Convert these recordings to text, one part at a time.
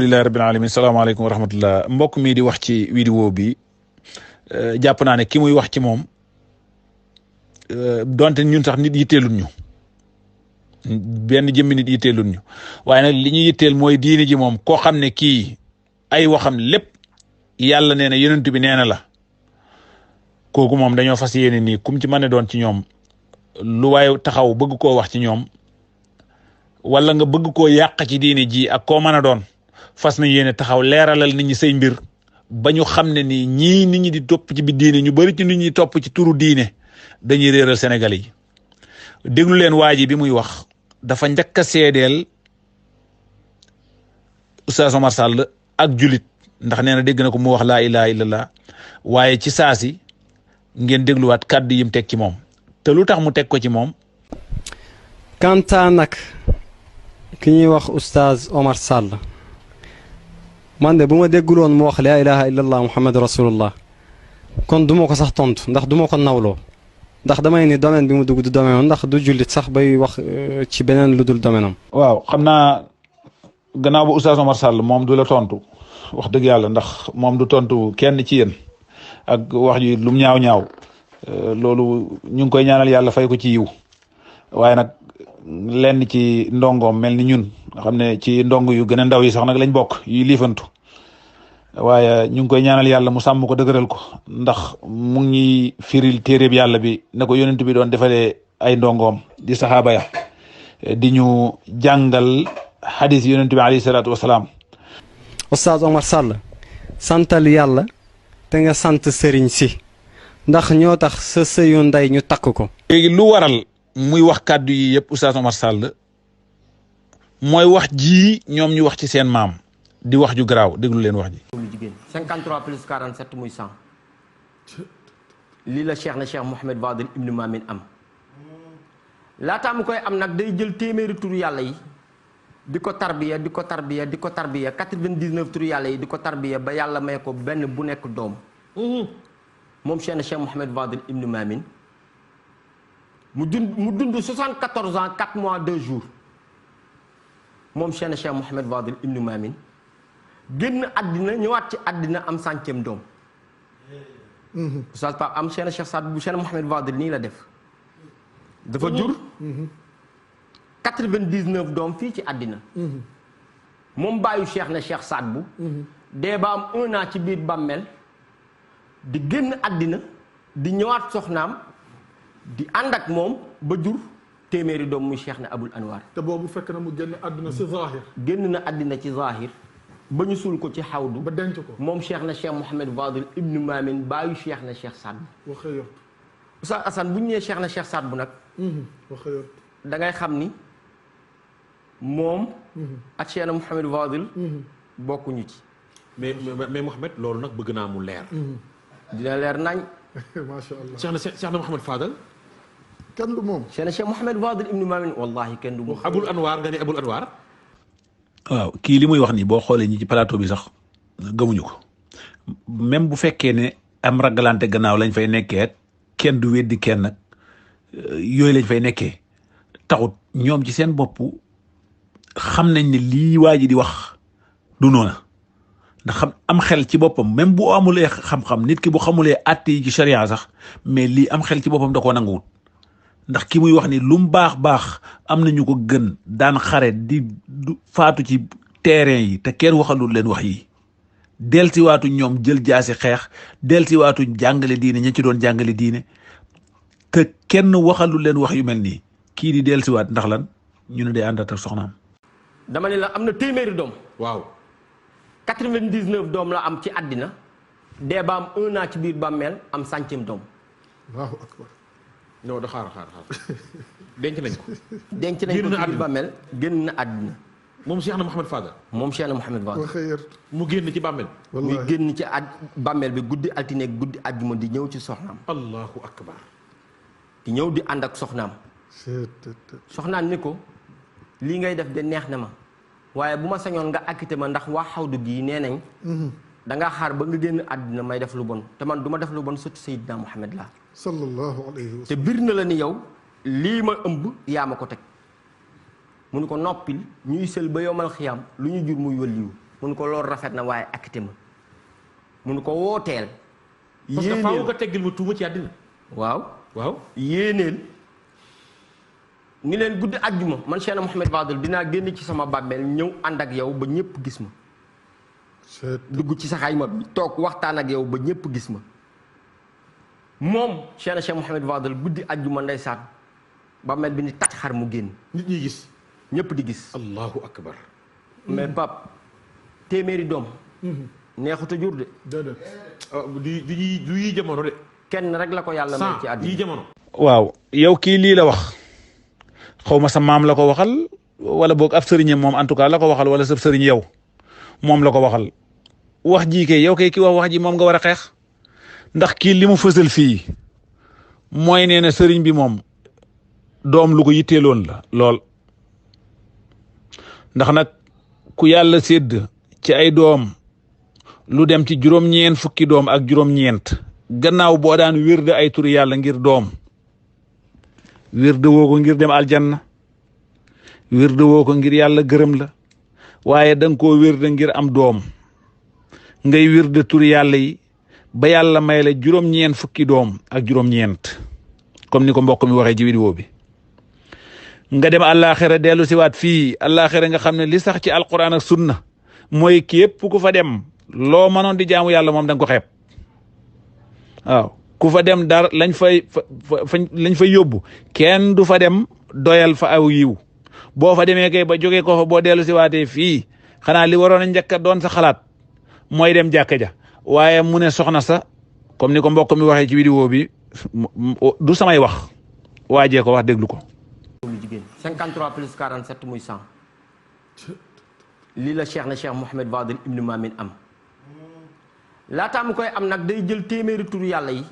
alhamdulillahi rabbil alamin salaamaaleykum wa rahmatullah mbokk mi di wax ci vidéo bi jàpp naa ne ki muy wax ci moom donte ñun sax nit yitteelun ñu benn jëmmi nit yitteelun ñu waaye nag li ñu yitteel mooy diini ji moom koo xam ne kii ay waxam lépp yàlla nee na yonent bi nee na la kooku moom dañoo fas yéene nii kum ci mën a doon ci ñoom lu waaye taxaw bëgg koo wax ci ñoom wala nga bëgg koo yàq ci diini ji ak koo mën a doon fas na yéene taxaw leeralal nit ñi say mbir ba ñu xam ne nii ñii nit ñi di topp ci bi diine ñu bari ci nit ñi topp ci turu diine dañuy réeral Sénégal yi déglu leen waa ji bi muy wax dafa njëkk a seedeel Oustaz Oumar Sall ak julit ndax nee na dégg na ko mu wax laa ilaha illallah waaye ci saasi ngeen dégluwaat kàddu yim teg ci moom te lu tax mu teg ko ci moom. Kanta nag ki ñuy wax Oustaz Oumar Sall man de bu ma dégguloon mu wax laa ilaha illallah muhammad rasulullah kon du ma ko sax tontu ndax du ma ko nawloo ndax damay ni domaine bi mu dugg du domaine am ndax du jullit sax bay wax ci beneen lu dul domaine am. waaw xam naa gannaaw ba Oustaz Oumar Sall moom du la tontu wax dëgg yàlla ndax moom du tontu kenn ci yéen ak wax ji lum ñaaw loolu ñu ngi koy ñaanal yàlla fay ko ci yiw waaye nag lenn ci ndongoom mel ni ñun nga xam ne ci ndong yu gën a ndaw yi sax nag lañ bokk yi liifantu waaye ñu ngi koy ñaanal yàlla mu sàmm ko dëgëral ko ndax mu ngi firil téeréb yàlla bi na ko yonent bi doon defalee ay ndongoom di saxaaba ya di ñu jàngal hadis yonent bi alayhi salaatu wasalaam. Oustaz Oumar Sall santal yàlla te nga sant sëriñ si ndax ñoo tax sa sëyu ndey ñu takk ko. léegi lu waral muy wax kàddu yi yëpp Oustaz Oumar Sall mooy wax ji ñoom ñu wax ci seen maam di wax ju garaaw déglu leen wax ji. 53 plus 47 muy 100 lii la Cheikh na Cheikh Mouhamed Fadel Ibn Mamin am laataa mu koy am nag day jël téeméeri turu yàlla yi di ko tarbiya di ko tarbiya di ko tarbiya 99 turu yàlla yi di ko tarbiya ba yàlla may ko benn bu nekk doom moom Cheikh na Cheikh Mouhamed Fadel Ibn Mamin mu dund 74 ans 4 mois 2 jours moom Cheikh na Cheikh Mouhamed Fadel Ibn Mamin génn àddina ñëwaat ci àddina am 100e doom. Oustaz Pape am Cheikh na Cheikh Saad bu Cheikh na Mouhamed Fadel nii la def. dafa jur 99 doom fii ci àddina. moom bàyyu Cheikh na Cheikh Saad bu. dee ba am 1 an ci biir bàmmeel di génn àddina di ñëwaat soxnaam di ànd ak moom ba jur téeméeri doom muy Cheikh na Abul Anwar. te boobu fekk na mu génn àddina ci zahir. génn na àddina ci zahir ba ñu suul ko ci xawdu. ba denc ko moom Cheikh na Cheikh Mouhamed Fadel Ibn Mamin bàyyu Cheikh na Cheikh Saad bu. waxee yor. Oustaz Assane bu ñu nee Cheikh na Cheikh Saad bu nag. waxee yor. da ngay xam ni moom. ak Cheikh na Mouhamed Fadel. bokkuñu ci. mais Mouhamed loolu nag bëgg naa mu leer. dina leer nañ. macha allah Cheikh na Mouhamed Fadel. kenn du moom. Cheikh na Cheikh Mouhamed Fadel Ibn Mamin wallahi kenn du moom. Abul Anwar nga ne Abul Anwar. waaw kii li muy wax nii boo xoolee ñi ci plateau bi sax gëmuñu ko même bu fekkee ne am ragalante gannaaw lañ fay nekkee kenn du weddi kenn nag yooyu lañ fay nekkee taxut ñoom ci seen bopp xam nañ ne lii waa ji di wax du noona ndax xam am xel ci boppam même bu amulee xam-xam nit ki bu xamulee àtte yi ci charia sax mais lii am xel ci boppam da koo nanguwut ndax ki muy wax ni lu mu baax am nañu ko gën daan xare di faatu ci terrain yi te kenn waxalul leen wax yi delsiwaatu ñoom jël jaasi xeex delsiwaatu jàngale diine ña ci doon jàngale diine te kenn waxalul leen wax yu mel nii kii di delsiwaat ndax lan ñu ne day àndat ak soxnaam. dama ne la am na téeméeri doom. waaw. 99 doom la am ci àddina dee ba am 1 an ci biir bàmmeel am 100e doom. allahu akbar. non da xaar denc nañ ko. denc nañ ko ci biir bàmmeel génn na àddina. moom Cheikh na Mouhamed Fadel. moom Cheikh na Mouhamed Fadel. waxee yor. mu génn ci bàmmeel. muy génn ci bàmmeel bi guddi altine guddi àjjuma di ñëw ci soxnaam. allahu akbar. di ñëw di ànd ak soxnaam. soxnaan ni ko lii ngay def de neex na ma waaye bu ma sañoon nga akkite ma ndax waa xawdu gii nee nañ. da ngaa xaar ba nga génn àddina may def lu bon te man du ma def lu bon surtout Seydina Mouhamed laa. sallallahu alayhi wa sallam. te bir na la ni yow lii ma ëmb yaa ma ko teg mu ni ko noppil ñuy sël ba yomal xiyam lu ñu jur muy wëlliwu mun ko loolu rafet na waaye akite ma mun ko wooteel. parce que faaw nga teggil ma tuuma ci àddina. waaw waaw yéeneel ni leen guddi àjjuma man Cheikh Mouhamed Fadel dinaa génn ci sama bàmmeel ñëw ànd ak yow ba ñëpp gis ma. dugg ci sa xayma bi toog waxtaan ak yow ba ñëpp gis ma. moom Cheikh Mouhamed Fadel guddi àjjuma ndeysaan bàmmeel bi ni tàcc xar mu génn. nit ñi gis. ñëpp di gis. allahu akbar. mais Pape téeméeri doom. neexut a jur de. du yi jamono de. kenn rek la ko yàlla may ci àddina yi jamono. waaw yow kii lii la wax xaw ma sa maam la ko waxal wala boog ab sëriñam moom en tout cas la ko waxal wala sa sëriñ yow moom la ko waxal wax ji kay yow kay ki wax ji moom nga war a xeex ndax kii li mu fësal fii mooy nee na sëriñ bi moom doom lu ko yitteeloon la lool ndax nag ku yàlla sédd ci ay doom lu dem ci juróom-ñeent fukki doom ak juróom-ñeent gannaaw boo daan wirde ay turi yàlla ngir doom wirde woo ko ngir dem aljanna wirde woo ko ngir yàlla gërëm la waaye da nga koo wirde ngir am doom ngay wirde turi yàlla yi ba yàlla may la juróom-ñeent fukki doom ak juróom-ñeent comme ni ko mbokk mi waxee ci vidéo bi nga dem àllaaxira dellu si waat fii àllaaxira nga xam ne li sax ci alquran ak sunna mooy képp ku fa dem loo mënoon di jaamu yàlla moom da nga ko xeeb waaw ku fa dem dara lañ fay yóbbu kenn du fa dem doyal fa aw yiw boo fa demee kay ba jógee ko fa boo dellu si waatee fii xanaa li waroon a njëkk a doon sa xalaat mooy dem jàkka ja waaye mu ne soxna sa comme ni ko mbokk mi waxee ci vidéo bi du samay wax waajee ko wax déglu ko. 53 plus 47 muy 100 lii la Cheikh Mouhamed Fadel Ibn Mamin am laataa mu koy am nag day jël téeméeri turu yàlla yi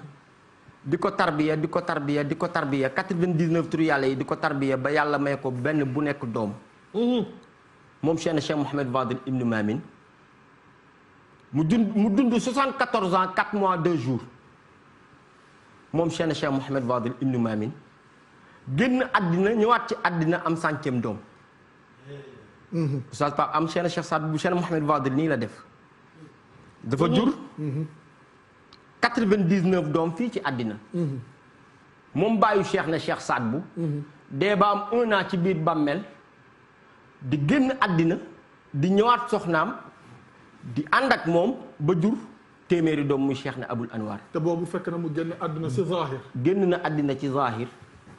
di ko tarbiya 99 turu yàlla yi di ko tarbiya ba yàlla may ko benn bu nekk doom moom Cheikh Mouhamed Fadel Ibn Mamin mu dund 74 ans 4 mois 2 jours moom Cheikh Mouhamed Fadel Ibn Mamin génn àddina ñëwaat ci àddina am 100e doom Oustaz Pape am Cheikh Saad bu Cheikh Mouhamed Fadel nii la def dafa jur 99 doom fii ci àddina moom bàyyu Cheikh Saad bu dee ba am 1 an ci biir bàmmeel di génn àddina di ñëwaat soxnaam di ànd ak moom ba jur téeméeri doom muy Cheikh na Abul Anwar te boobu fekk na mu génn àdduna ci zahir génn na àddina ci zahir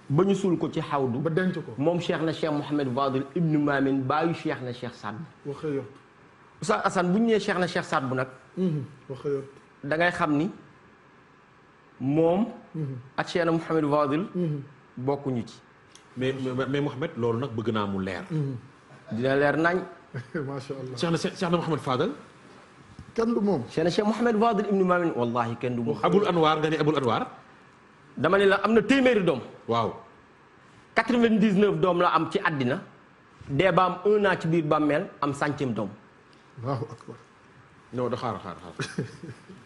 ba ñu suul ko ci xawdu ba denc ko moom Cheikh Mouhamed Fadel Ibn Mamin bàyyu Cheikh Saad bu waxe yo Oustaz Assane bu ñu nee Cheikh Saad bu nag waxe yo da ngay xam ni moom ak Cheikh Mouhamed Fadel bokkuñu ci mais Mouhamed loolu nag bëgg naa mu leer. dina leer nañ. macha allah Cheikh na Mouhamed Fadel. kenn du moom. Cheikh Mouhamed Fadel Ibn Mamin wallahi kenn du moom. Abul Anwar nga ne Abul Anwar. dama ne la am na téeméeri doom. waaw. 99 doom la am ci àddina. dee ba am 1 an ci biir bàmmeel am 100e doom. allahu akbar. non da xaar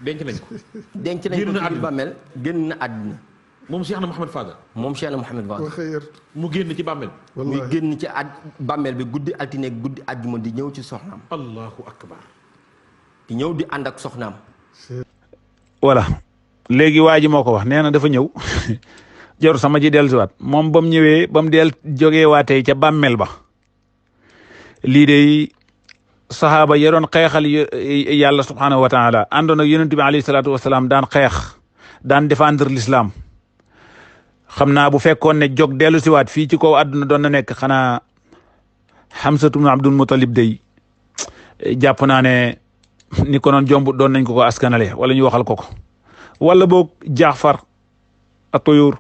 denc nañ ko. denc nañ ko ci biir bàmmeel génn na àddina. moom Cheikh na Mouhamed Fadel. moom Cheikh na Mouhamed Fadel. waxee mu génn ci bàmmeel. muy génn ci bàmmeel bi guddi altine guddi àjjuma di ñëw ci soxnaam. allahu akbar. di ñëw di ànd ak soxnaam. voilà léegi waa ji moo ko wax nee na dafa ñëw jarul sama ji dellusiwaat moom ba mu ñëwee ba mu jógee waatee ca bàmmeel ba lii de saxaaba ya doon xeexal yàlla subhanahu wa taala àndoon ak yonent bi alayhi salaatu wasalaam daan xeex daan défendre l'islam xam naa bu fekkoon ne jóg dellusiwaat fii ci kaw àdduna doon na nekk xanaa Hamsatu bnu Abdul Muttalib day jàpp naa ne ni ko noon jomb doon nañ ko askanale wala ñu waxal ko wala boog Jaafar at-Tuyur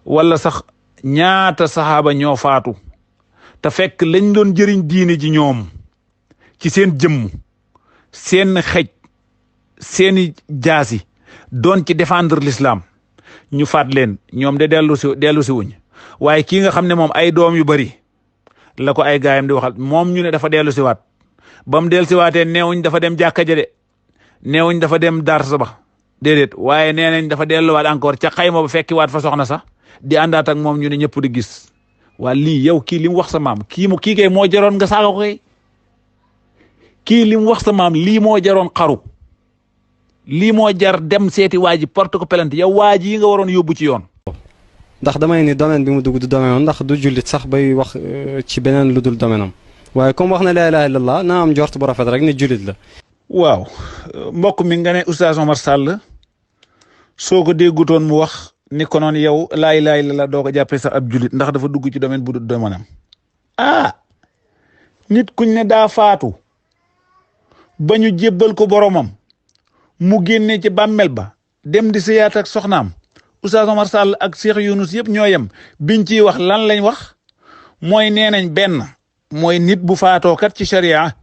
wala sax ñaata saxaaba ñoo faatu te fekk lañ doon jëriñ diine ji ñoom ci seen jëmm seen xej seeni jaasi doon ci défendre l'islam ñu faat leen ñoom de dellu si wuñ waaye kii nga xam ne moom ay doom yu bari la ko ay gaayam di waxal moom ñu ne dafa dellu si waat ba mu dellu si waatee neewuñ dafa dem jàkka ja de neewuñ dafa dem darsa ba déedéet waaye nee nañ dafa delluwaat encore ca xayma ba fekki waat fa soxna sax di àndaat ak moom ñu ne ñëpp di gis waa lii yow kii li mu wax sa maam kii kay moo jaroon nga saaga ko kay kii li mu wax sa maam lii moo jaroon xaru lii moo jar dem seeti waa ji porte ko plainte yow waa ji yi nga waroon yóbbu ci yoon. ndax damay ni domaine bi mu dugg du domaine am ndax du jullit sax bay wax ci beneen lu dul domaine am waaye comme wax na laa ilaaha illallah naa am njort bu rafet rek ni jullit la. waaw mbokk mi nga ne oustaz Omar Sall soo ko déggutoon mu wax ni ko noon yow laa ilaaha illallah doo ko jàppee sax ab jullit ndax dafa dugg ci domaine bu dul domaine am nit kuñ ne daa faatu ba ñu jébbal ko boromam mu génnee ci bàmmel ba dem di sëyaat ak soxnaam oustaz Omar Sall ak Cheikh Yunus yëpp ñoo yem biñ ciy wax lan lañ wax mooy nee nañ benn mooy nit bu faatoo kat ci sharia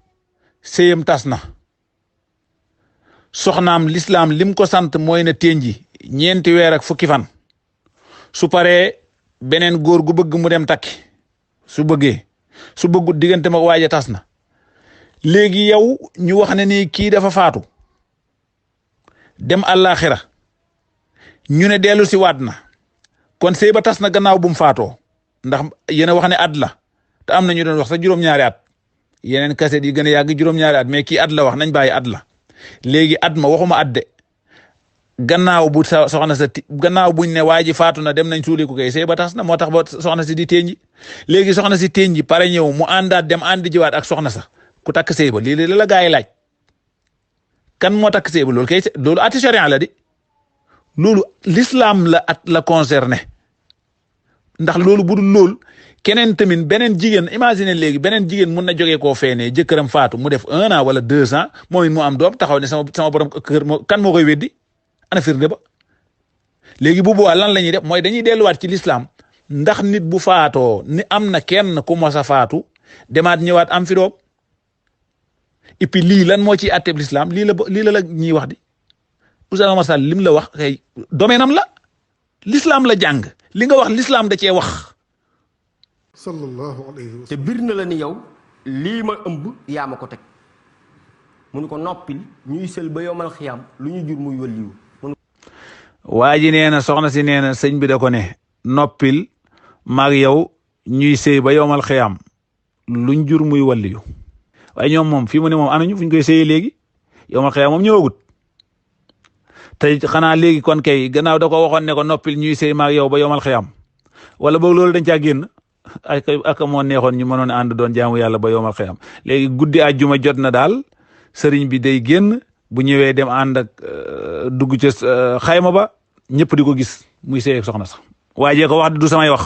sëyam tas na soxnaam l'islam lim ko sant mooy na ténji 4 weer ak fukki fan su paree beneen góor gu bëgg mu dem takki su bëggut diggante ma waaja tas na léegi yow ñu wax ne nii kii dafa faatu dem àllaaxira ñu ne dellu si waat na kon sëy ba tas na gannaaw bu mu faatoo ndax yéen a wax ne at la te am na ñu doon wax sax juróom-ñaari at yeneen kaset yi gën a yàgg juróom-ñaari at mais kii at la wax nañ bàyyi at la léegi at ma waxuma at de gannaaw bu soxna sa gannaaw buñ ne waa ji faatu na dem nañ suuli ko kay sëy ba tas na moo tax ba soxna si di ténji léegi soxna si ténji pare ñëw mu àndaat dem àndi jiwaat ak soxna sa ku takk sëy ba lii la gaa yi laaj kan moo takk sëy ba loolu kay loolu ati sharia la di loolu l'islam la concerné ndax loolu budul loolu keneen tamit beneen jigéen imagine léegi beneen jigéen mun na jógee koo feenee jëkkëram faatu mu def 1 an wala 2 ans moom it mu am doom taxaw ne sama borom kër kan moo koy weddi ana firnde ba léegi bu boobaa lan la ñuy def mooy dañuy delluwaat ci l'islam ndax nit bu faatoo ni am na kenn ku mos a faatu demaat ñëwaat am fi doom et puis lii lan moo ciy àtteeb l'islam lii la ñuy wax di Oustaz Omar Sall lim la wax kay domaine am la l'islam la jàng li nga wax l'islam da cee wax. sallallahu alayhi wa sallam. te bir na la ni yow lii ma ëmb yaa ma ko teg mu ni ko noppil ñuy sël ba yomal xiyam lu ñu jur muy wëliwu. waa ji nee na soxna si nee na sëñ bi da ko ne noppil maag yow ñuy sëy ba yomal xiyam luñ jur muy waliyu waaye ñoom moom fii mu ne moom anañu fuñ koy sëyee léegi yomal xiyam moom ñëwagut te xanaa léegi kon kay gannaaw da ko waxoon ne ko noppil ñuy sëy maag yow ba yomal xiyam wala boog loolu dañ caa génn ak moo neexoon ñu mënoon ànd doon jaamu yàlla ba yomal xiyam léegi guddi àjjuma jot na daal sëriñ bi day génn bu ñëwee dem ànd ak dugg ci xayma ba ñëpp di ko gis muy sëy ak soxna sax waajee ko wax du samay wax.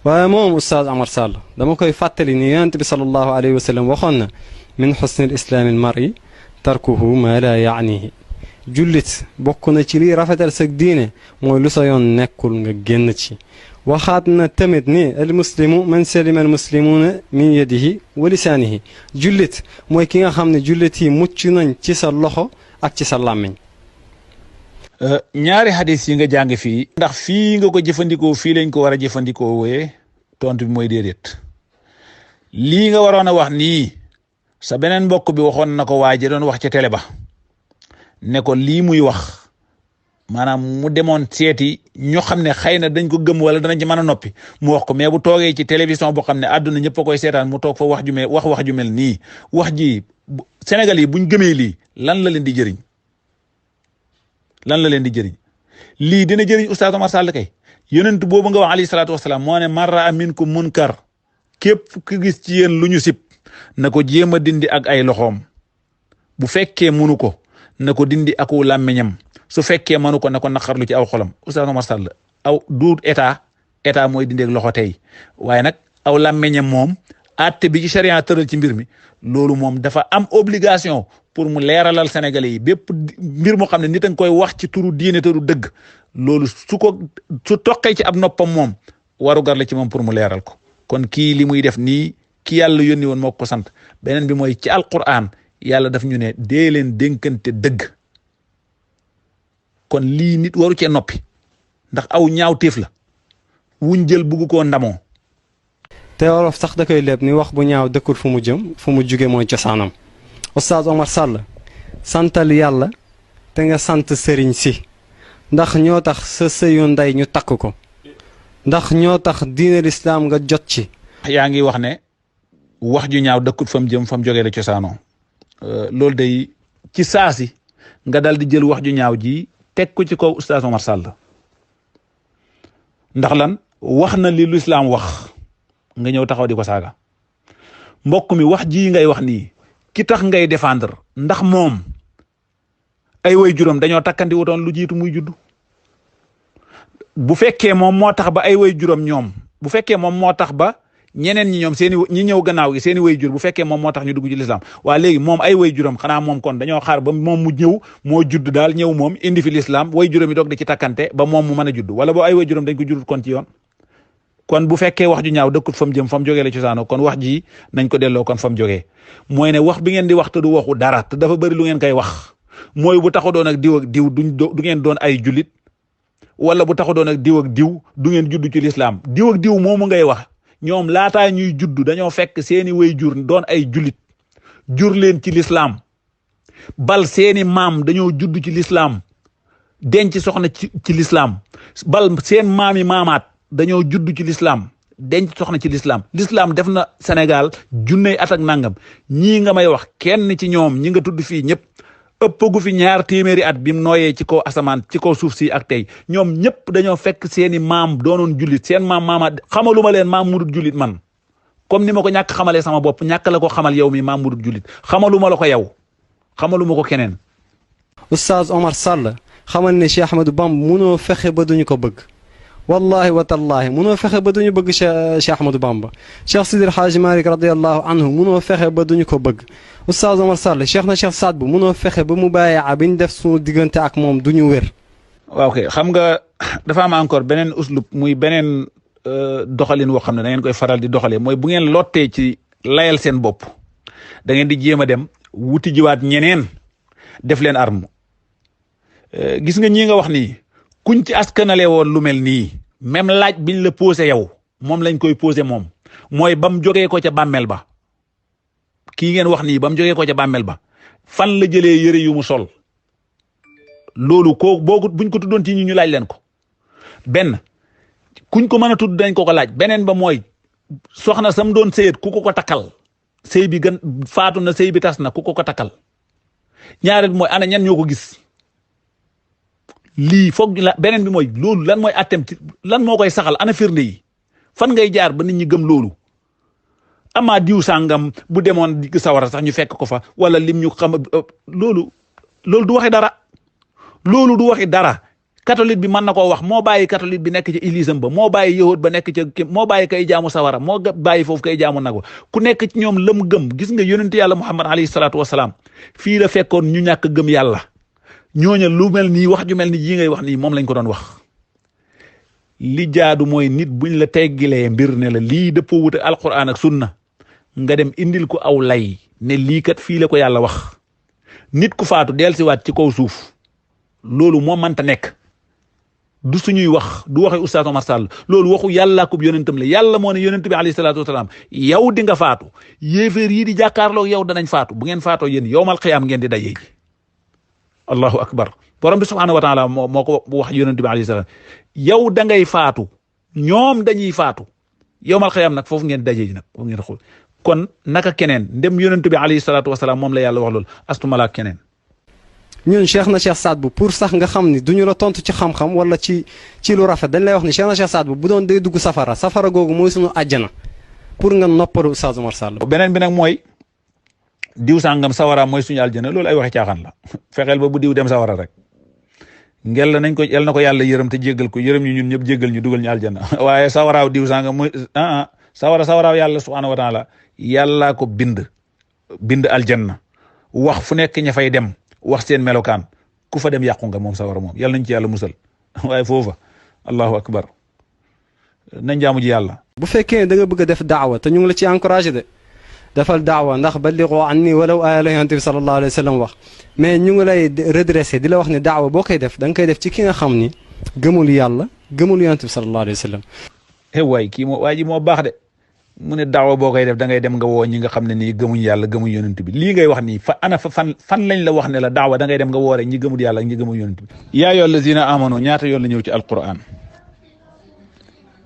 waaye moom Oustaz Omar Sall dama koy fàttali ni yonent bi sallallahu alayhi wa sallam waxoon na min xusni l islaami al mar'i tarkuhu ma la yaanihi jullit bokk na ci lii rafetal sa diine mooy lu sa yoon nekkul nga génn ci waxaat na tamit ni al muslimu man salima al muslimuuna min yadihi wa lisaanihi jullit mooy ki nga xam ne jullit yi mucc nañ ci sa loxo ak ci sa làmmiñ. ñaari hadis yi nga jàng fii ndax fii nga ko jëfandikoo fii lañ ko war a jëfandikoo wooye tontu bi mooy déedéet lii nga waroon a wax nii sa beneen mbokk bi waxoon na ko waaje doon wax ca télé ba ne ko lii muy wax maanaam mu demoon seeti ñoo xam ne xëy na dañ ko gëm wala danañ ci mën a noppi mu wax ko mais bu toogee ci télévision boo xam ne àdduna ñëpp a koy seetaan mu toog fa wax ju mel nii wax ji Sénégal yi buñ gëmee lii lan la leen di jëriñ lii dina jëriñ Oustaz Omar Sall kay yonent boobu nga wax alayhi salaatu wasalaam moo ne man raa minkum munkar képp ku gis ci yéen lu ñu sib na ko jéem a dindi ak ay loxoom bu fekkee munu ko na ko dindi aku làmmiñam su fekkee manu ko na ko naqarlu ci aw xolam Oustaz Omar Sall aw duut état mooy dindi ak loxo tey waaye nag aw làmmiñam moom àtte bi ci charia tëral ci mbir mi loolu moom dafa am obligation pour mu leeralal Sénégalais yi bépp mbir moo xam ne nit a nga koy wax ci turu diine turu dëgg loolu su toqee ci ab noppam moom warugar la ci moom pour mu leeral ko kon kii li muy def nii ki yàlla yónni woon moo ko sant beneen bi mooy ci alquran yàlla daf ñu ne dee leen dénkante dëgg kon lii nit waru cee noppi ndax aw ñaaw téef la wuñ jël bugg koo ndamoo. te wolof sax da koy léeb ni wax bu ñaaw dëkkul fu mu jëm fu mu juge mooy cosaanam Oustaz Omar Sall santal yàlla te nga sant sëriñ si ndax ñoo tax sa sëyu ndey ñu takk ko ndax ñoo tax diine lislaam nga jot ci. yaa ngi wax ne wax ju ñaaw dëkkut fam jëm fam jógee la cosaanoo loolu day ci saasi nga dal di jël wax ju ñaaw ji teg ko ci kaw oustaz Omar Sall ndax lan wax na li lislaam wax nga ñëw taxaw di ko saaga mbokk mi wax ji ngay wax nii ki tax ngay défendre ndax moom ay way juróom dañoo takkandi wutoon lu jiitu muy juddu bu fekkee moom moo tax ba ay way juróom ñoom bu fekkee moom moo tax ba ñeneen ñi ñoom seeni ñi ñëw gannaaw gi seeni way jur bu fekkee moom moo tax ñu dugg ci lislaam waa léegi moom ay way juróom xanaa moom kon dañoo xaar ba moom mu ñëw moo judd daal ñëw moom indi fi lislaam way juróom yi doog di ci takkante ba moom mu mën a judd wala boo ay way juróom dañ ko juddut kon ci yoon kon bu fekkee wax ju ñaaw dëkkut fam jëm fam jógee la cosaano kon wax ji nañ ko delloo kon fam jógee mooy ne wax bi ngeen di wax te du waxu dara te dafa bëri lu ngeen koy wax mooy bu taxu doon ak diw ak diw du ngeen doon ay julit wala bu taxu doon ak diw du ngeen judd ci lislaam diw ak diw moomu ngay wax ñoom laataa ñuy judd dañoo fekk seeni way jur doon ay julit jur leen ci lislaam bal seeni maam dañoo judd ci lislaam denc soxna ci lislaam bal seen maami maamaat dañoo judd ci lislaam denc soxna ci lislaam def na Sénégal junney at ak nangam ñii nga may wax kenn ci ñoom ñi nga tudd fii ñëpp ëppagu fi 2 téeméeri at bi mu nooyee ci kaw asamaan ci kaw suuf si ak tey ñoom ñëpp dañoo fekk seeni maam doonoon jullit seen maam maamaat xamaluma leen maam mudut jullit man comme ni ma ko ñàkk xamalee sama bopp ñàkk la ko xamal yow mi maam mudut jullit xamaluma la ko yow xamaluma ko keneen. Oustaz Omar Sall xamal ne Cheikh Ahmadou Bamba munoo fexe ba duñu ko bëgg wallahi wa tallahi munoo fexe ba duñu bëgg Cheikh Ahmadou Bamba Cheikh Sidi El Hadji Malick radiyallahu anhu munoo fexe ba duñu ko bëgg Oustaz Omar Sall Cheikh na Cheikh Saad bu munoo fexe ba mu bàyyi bi ñu def suñu diggante ak moom duñu wér. waaw kay xam nga dafa am encore beneen uslub muy beneen doxalin woo xam ne da ngeen koy faral di doxalee mooy bu ngeen lottee ci layal seen bopp da ngeen di jéem a dem wuti jiwaat ñeneen def leen arme gis nga ñii nga wax nii kuñ ci askanale woon lu mel nii même laaj biñ la posé yow moom lañ koy posé moom mooy bam jógee ko ca bàmmeel ba kii ngeen wax nii bam jógee ko ca bàmmeel ba fan la jëlee yëre yu mu sol loolu ko boo buñ ko tuddoon ci ñu laaj leen ko benn kuñ ko mën a tudd dañ ko laaj beneen ba mooy soxna sam doon sëyet ku ko takkal sëy bi gën faatu na sëy bi tas na ku ko takkal ñaareel mooy ana ñan ñoo ko gis lii foog la beneen bi mooy loolu lan mooy attem ci lan moo koy saxal ana firnde yi fan ngay jaar ba nit ñi gëm loolu amaa diw sàngam bu demoon di sawara sax ñu fekk ko fa wala lim ñu xam loolu du waxi dara loolu du waxi dara catholique bi mën na koo wax moo bàyyi catholique bi nekk ci église ba moo bàyyi yahud ba nekk ca moo bàyyi kay jaamu sawara moo bàyyi foofu kay jaamu nag ku nekk ci ñoom lëm gëm gis nga yonent yàlla Muhammad alayhi salaatu wasalaam fii la fekkoon ñu ñàkk gëm yàlla ñooña lu mel nii wax ju mel ni yi ngay wax nii moom lañ ko doon wax li jaadu mooy nit buñ la teggilee mbir ne la lii dëppoo wute alquran ak sunna nga dem indil ko aw lay ne lii kat fii la ko yàlla wax nit ku faatu dellusiwaat ci kaw suuf loolu moo mënta nekk du suñuy wax du waxe Oustaz Omar Sall loolu waxu yàlla ko yonentam la yàlla moo ne yonent bi alayhi salaatu wasalaam yow di nga faatu yéeféer yi di jàkkaarloo yow danañ faatu bu ngeen faatoo yéen yowmal xiyaam ngeen di dajee ji allahu akbar borom bi subhaanahu wa taala moo ko wax yonent bi alayhi salaam yow da ngay faatu ñoom dañuy faatu yowmal xiyaam nag foofu ngeen dajee ji nag foofu ngeen xool kon naka keneen ndem yonent bi alayhi salaatu wasalaam moom la yàlla wax loolu astumala keneen ñun Cheikh na Cheikh Saad bu pour sax nga xam ni duñu la tontu ci xam-xam wala ci lu rafet dañ lay wax ni Cheikh na Cheikh Saad bu doon day dugg safara googu mooy suñu àjjana pour nga noppalu Oustaz Omar Sall. beneen bi nag mooy diw sàngam sawara mooy suñu aljana loolu ay waxi caaxaan la fexeel ba bu diw dem sawara rek ngel nañ ko yal na ko yàlla yërëm te jéggal ko yërëm ñu ñun ñëpp jéggal ñu dugal ñu aljana waaye sawaraaw diw sàngam mooy sawaraaw yàlla subhaanahu wa taala yàllaa ko bind aljanna wax fu nekk ña fay dem wax seen melokaan ku fa dem yàqu nga moom sawara moom yàlla nañ ci yàlla musal waaye foofa allahu akbar nañ jaamu ji yàlla. bu fekkee da nga bëgg a def daawa te ñu ngi la ci encouragé de defal daawa ndax ballighu anni walaw aaya la yonent bi sallallahu alayhi wa sallam wax mais ñu ngi lay redressé di la wax ne daawa boo koy def da nga koy def ci ki nga xam ni gëmul yàlla gëmul yonent bi sallallahu alayhi wa sallam. waay kii moo waa ji moo baax de. mu ne daawa boo koy def da ngay dem nga woo ñi nga xam ne nii gëmuñ yàlla gëmuñ yonent bi lii ngay wax nii fan lañ la wax ne la daawa da ngay dem nga woore ñi gëmul yàlla ñi gëmuñ yonent bi yaa ayyuhal lazina amanu ñaata yoon la ñëw ci alquran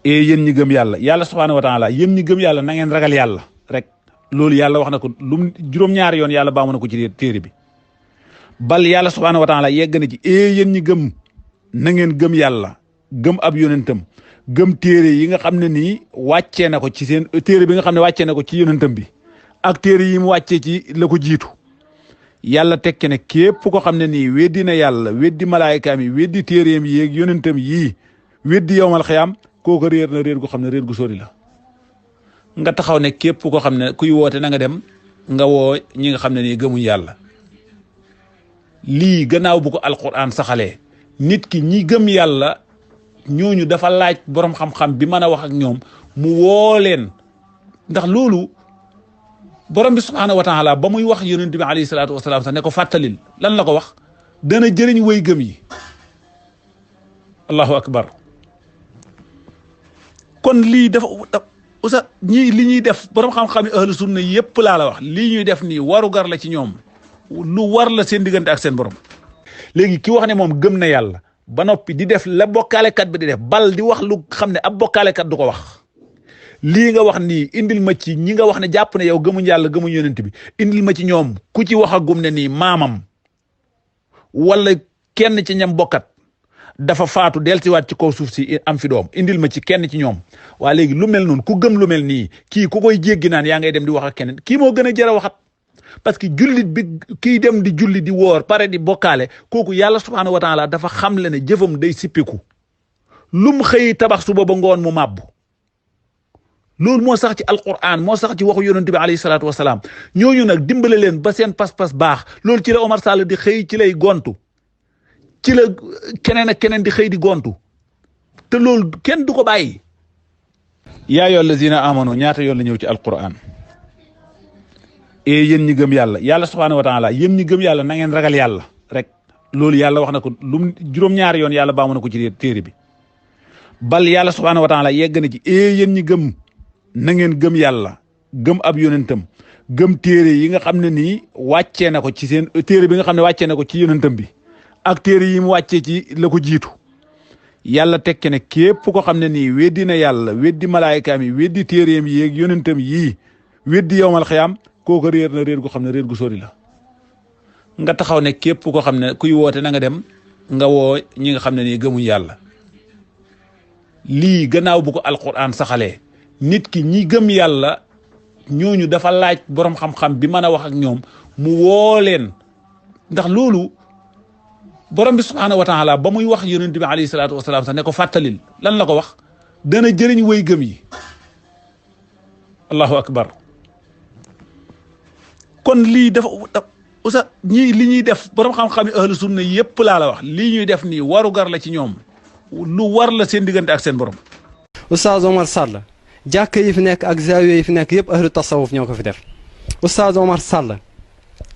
yéen ñi gëm yàlla yàlla subhaanahu wa taala yéen ñi gëm yàlla na ngeen ragal yàlla rek loolu yàlla wax na ko lu juróom-ñaari yoon yàlla baamu na ko ci téere bi. bal yàlla subhaanahu wa taala yegg na ci yéen ñi gëm na ngeen gëm yàlla gëm ab yonentam gëm téere yi nga xam ne nii wàccee na ko ci seen téere bi nga xam ne wàccee na ko ci yonentam bi ak téere yi mu wàccee ci la ko jiitu yàlla tekki ne képp ko xam ne nii weddi na yàlla weddi malaayikaam yi weddi téereem yi ak yonentam yii weddi yowmal xiyaam kooku réer na réer gu xam ne réer gu sori la nga taxaw ne képp ko xam ne kuy woote na nga dem nga woo ñi nga xam ne nii gëmuñ yàlla lii gannaaw bu ko alquran saxalee nit ki ñi gëm yàlla ñooñu dafa laaj borom xam-xam bi mën a wax ak ñoom mu woo leen ndax loolu borom bi subhaanahu wa taala ba muy wax yonent bi alayhi salaatu wasalaam sax ne ko fàttalil lan la ko wax dana jëriñ way gëm yi allahu akbar kon lii dafa usa ñii li ñuy def borom xam-xam yi ahlu sunna yépp laa la wax lii ñuy def nii warugar la ci ñoom lu war la seen diggante ak seen borom léegi ki wax ne moom gëm na yàlla ba noppi di def la bokkaalekat bi di def bal di wax lu xam ne ab bokkaalekat du ko wax lii nga wax nii indil ma ci ñi nga wax ne jàpp ne yow gëmuñ yàlla gëmuñ yonent bi indil ma ci ñoom ku ci wax a gum ne nii maamam wala kenn ci ñam bokkat dafa faatu delsiwaat ci kaw suuf si am fi doom indil ma ci kenn ci ñoom waa léegi lu mel noonu ku gëm lu mel nii kii ku koy jéggi naan yaa ngay dem di wax ak keneen kii moo gën a jar a waxat parce que jullit bi kii dem di julli di woor pare di bokkaale kooku yàlla subhaanahu wa taala dafa xam le ne jëfam day sippiku lum xëy tabax suba ba ngoon mu màbbu loolu moo sax ci alquran moo sax ci waxu yonent bi alayhi salaatu wasalaam ñooñu nag dimbale leen ba seen pas-pas baax loolu ci la Omar Sall di xëy ci lay gontu ci la keneen ak keneen di xëy di gontu te loolu kenn du ko bàyyi yaa ayyuhal lazina amanu ñaata yoon la ñëw ci alquran yéen ñi gëm yàlla yàlla subhaanahu wa taala yéen ñi gëm yàlla na ngeen ragal yàlla rek loolu yàlla wax na ko lu juróom-ñaari yoon yàlla baamu na ko ci téere bi bal yàlla subhaanahu wa taala yegg na ci yéen ñi gëm na ngeen gëm yàlla gëm ab yonentam gëm téere yi nga xam ne nii wàccee na ko ci seen téere bi nga xam ne wàccee na ko ci yonentam bi ak téere yi mu wàccee ci la ko jiitu yàlla tekki ne képp ko xam ne nii weddi na yàlla weddi malaayikaam yi weddi téereem yi ak yonentam yii weddi yowmal xiyaam kooku réer na réer gu xam ne réer gu sori la nga taxaw ne képp ko xam ne kuy woote na nga dem nga woo ñi nga xam ne nii gëmuñ yàlla lii gannaaw bu ko alquran saxalee nit ki ñi gëm yàlla ñooñu dafa laaj borom xam-xam bi mën a wax ak ñoom mu woo leen ndax loolu borom bi subhaanahu wa taala ba muy wax yonent bi alayhi salaatu wasalaam sax ne ko fàttalil lan la ko wax dana jëriñ way gëm yi allahu akbar kon lii dafa usa ñii li ñuy def borom xam-xam yi ahlu sunna yépp laa la wax lii ñuy def nii warugar la ci ñoom lu war la seen diggante ak seen borom. Oustaz Omar Sall jàkk yi fi nekk ak zaawiya yi fi nekk yëpp ahlu tasawuf ñoo ko fi def Oustaz Omar Sall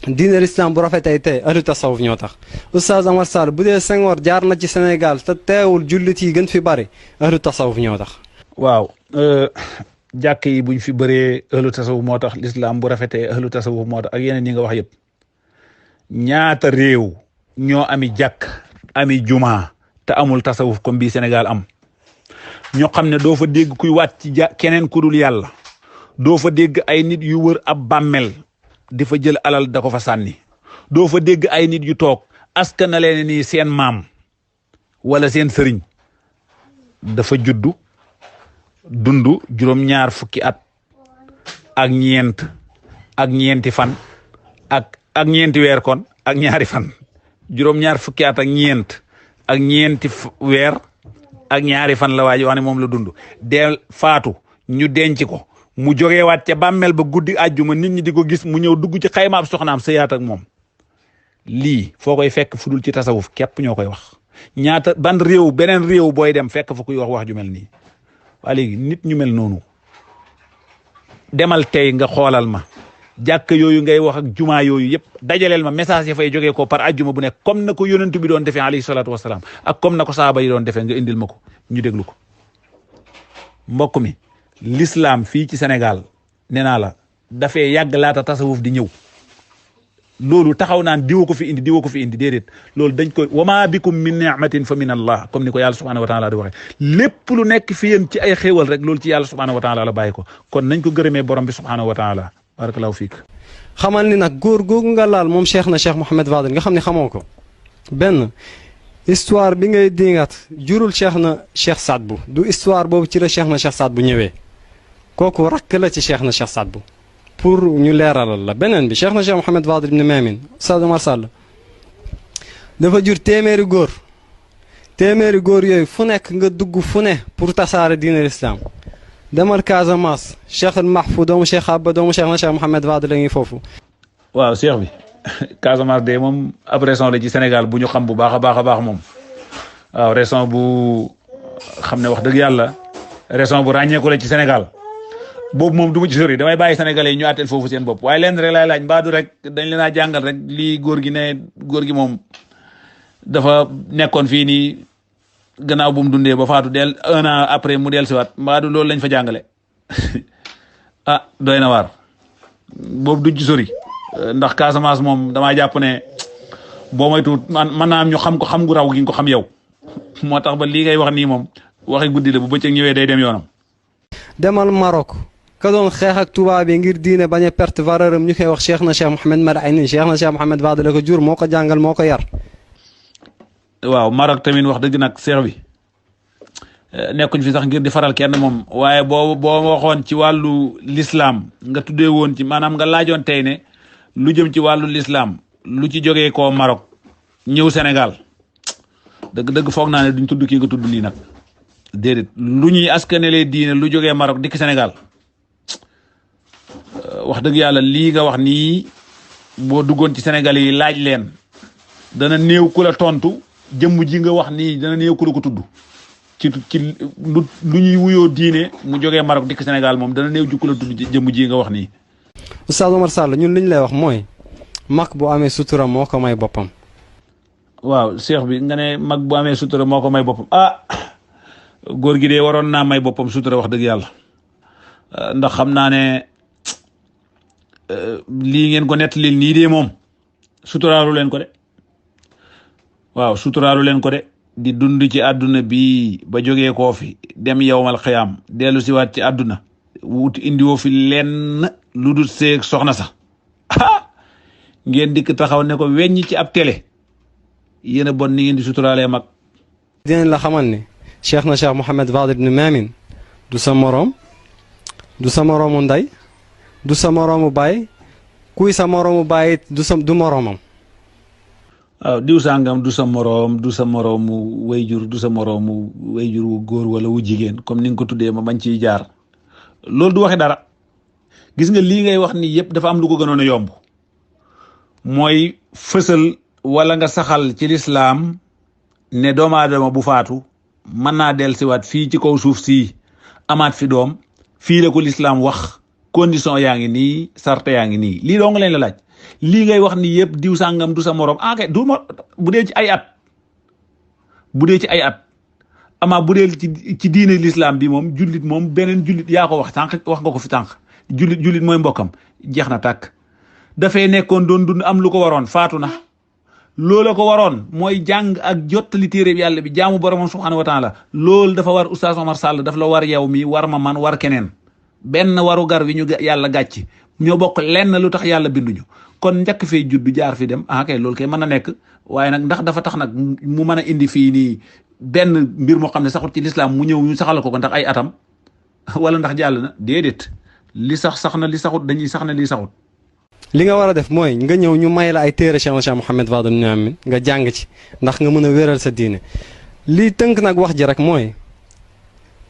diine l'islam bu rafetee tey ahlu tasawuf ñoo tax Oustaz Omar Sall bu dee Senghor jaar na ci Sénégal te teewul jullit yi gën fi bari ahlu tasawuf ñoo tax. waaw jàkk yi buñ fi bëree ahlu tasawuf moo tax l'islam bu rafetee ahlu tasawuf moo tax ak yeneen yi nga wax yëpp ñaata réew ñoo ami jàkk ami jumaa te amul tasawuf comme bii Sénégal am ñoo xam ne doo fa dégg kuy waat ci keneen ku dul yàlla doo fa dégg ay nit yu wër ab bàmmel di fa jël alal da ko fa sànni doo fa dégg ay nit yu toog askan na leen nii seen maam wala seen sëriñ dafa juddu dundu juróom-ñaar fukki at ak ñeent ak ñeenti fan ak ñeenti weer kon ak ñaari fan juróom-ñaar fukki at ak ñeent ak ñeenti weer ak ñaari fan la waa ji wax ne moom la dund deel faatu ñu denc ko mu jógewaat ca bàmmeel ba guddi àjjuma nit ñi di ko gis mu ñëw dugg ci xaymaab soxnaam sëyaat ak moom lii foo koy fekk fudul ci tasawuf képp ñoo koy wax ñaata ban réew beneen réew booy dem fekk fa kuy wax ju mel nii waa léegi nit ñu mel noonu demal tey nga xoolal ma jàkk yooyu ngay wax ak jumaa yooyu yëpp dajaleel ma message ya fay jógee ko par àjjuma bu nekk comme na ko yonent bi doon defee alayhi salaatu wasalaam ak comme na ko saaba yi doon defee nga indil ma ko ñu déglu ko mbokk mi l'islam fii ci Sénégal nee naa la dafee yàgg laata tasawuf di ñëw loolu taxaw naan diwa ko fi indi déedéet loolu dañ ko wama bikum min ni'matin fa min allah comme ni ko yàlla subhanahu wa taala di waxee lépp lu nekk fi yéen ci ay xéewal rek loolu ci yàlla subhanahu wa taala la bàyyi ko kon nañ ko gërëmee borom bi subhanahu wa taala barakallahu fiik. xamal ni nag góor googu nga laal moom cheikh na cheikh Mouhamed Fadel nga xam ne xamoo ko benn histoire bi ngay dingat jurul cheikh na cheikh Saad Bou du histoire boobu ci la cheikh na cheikh Saad Bou ñëwee kooku rakk la ci cheikh na cheikh Saad Bou pour ñu leeralal la beneen bi cheikh na cheikh Mouhamed Fadel ibn Mamin Oustaz Omar Sall dafa jur téeméeri góor yooyu fu nekk nga dugg fu ne pour tasaare diine l'islam demal Casamance cheikh al Mahfou doomu cheikh Abba doomu cheikh na cheikh Mouhamed Fadel la ngi foofu. waaw cheikh bi Casamance de moom ab région la ci Sénégal bu ñu xam bu baax a baax moom waaw région bu xam ne wax dëgg yàlla région bu ràññeeku la ci Sénégal boobu moom du ma ci sori damay bàyyi sénégalais yi ñu àtteel foofu seen bopp waaye leen rek laay laaj mbaa du rek dañ leen a jàngal rek lii góor gi moom dafa nekkoon fii nii gannaaw bu mu dundee ba faatu del 1 an après mu del siwaat mbaa du loolu lañ fa jàngale ah doy na waar boobu duñ ci sori ndax Casamance moom damaa jàpp ne boo moytuwut man naa am ñu xam ko xam gu raw gi nga ko xam yow moo tax ba lii ngay wax nii moom waxi guddi la bu bëccëg ñëwee day dem yoonam. demal Maroc ka doon xeex ak tubaab yi ngir diine bañ a perte valeur am ñu koy wax cheikh na cheikh Mouhamed Marayni cheikh na cheikh Mouhamed Fadel la ko jur moo ko jàngal moo ko yar. waaw Maroc tamit wax dëgg nag cheikh bi nekkuñ fi sax ngir di faral kenn moom waaye boo waxoon ci wàllu l'islam nga tuddee woon ci maanaam nga laajoon tey ne lu jëm ci wàllu l'islam lu ci jógee koo Maroc ñëw Sénégal dëgg foog naa ne duñ tudd kii nga tudd nii nag déedéet lu ñuy askanelee diine lu jógee Maroc dikk Sénégal wax dëgg yàlla lii nga wax nii boo duggoon ci Sénégal yi laaj leen dana néew ku la tontu jëmm ji nga wax nii dana néew ku la ko tudd ci lu ñuy wuyoo diine mu jógee Maroc dikk Sénégal moom dana néew jukku la tudd jëmm ji nga wax nii. Oustaz Omar Sall ñun li ñu lay wax mooy mag bu amee sutura moo ko may boppam. waaw cheikh bi nga ne mag bu amee sutura moo ko may boppam ah góor gi de waroon naa may boppam sutura wax dëgg yàlla ndax xam naa ne lii ngeen ko nettalil nii de moom suturaalu leen ko de waaw suturaalu leen ko de. di dund ci àdduna bi ba jógee koo fi dem yowmal xiyaam dellu siwaat ci àdduna wuti indiwoo fi lenn lu dul seeg soxna sax ngeen dikk taxaw ne ko weññi ci ab télé yéen a bon ni ngeen di suturaalee mag. dinañ la xamal ne cheikh na cheikh Mouhamed Fadel ibn Mamin du sa moroom du sa moroomu ndey du sa moroomu baay kuy sa moroomu baay du moroomam. waaw diw sàngam du sa moroomu wayjur du sa moroomu wayjur wu góor wala wu jigéen comme ni nga ko tuddee ma bañ ciy jaar loolu du waxe dara gis nga lii ngay wax ni yëpp dafa am lu ko gënoon a yomb mooy fësal wala nga saxal ci lislaam ne doomu aadama bu faatu mën naa dellusiwaat fii ci kaw suuf si amaat fi doom fii la ko lislaam wax condition yaa ngi nii sarte yaa ngi nii lii doo nga leen la laaj lii ngay wax ni yëpp diw sàngam du sa morom kay du ma bu dee ci ay at ama bu dee ci diine l'islam bi moom jullit moom beneen jullit yaa ko wax sànq wax nga ko fi sànq jullit mooy mbokkam jeex na tàkk dafay nekkoon doon dund am lu ko waroon faatu na loola ko waroon mooy jàng ak jottali téere bi yàlla bi jaamu boromam subhanahu wa taala loolu dafa war Oustaz Omar Sall daf la war yow mi war ma man war keneen benn waru gar wi ñu yàlla gàcc ñoo bokk lenn lu tax yàlla binduñu kon njëkk fee juddu jaar fi dem kay loolu kay mën na nekk waaye nag ndax dafa tax nag mu mën a indi fii nii benn mbir moo xam ne saxut ci lislaam mu ñëw ñu saxal ko ndax ay atam wala ndax jàll na déedéet li sax na li saxut dañuy sax na li saxut. li nga war a def mooy nga ñëw ñu may la ay téere Cheikh Mouhamed Fadel ibn Mamin nga jàng ci ndax nga mën a wéral sa diine lii tënk nag wax ji rek mooy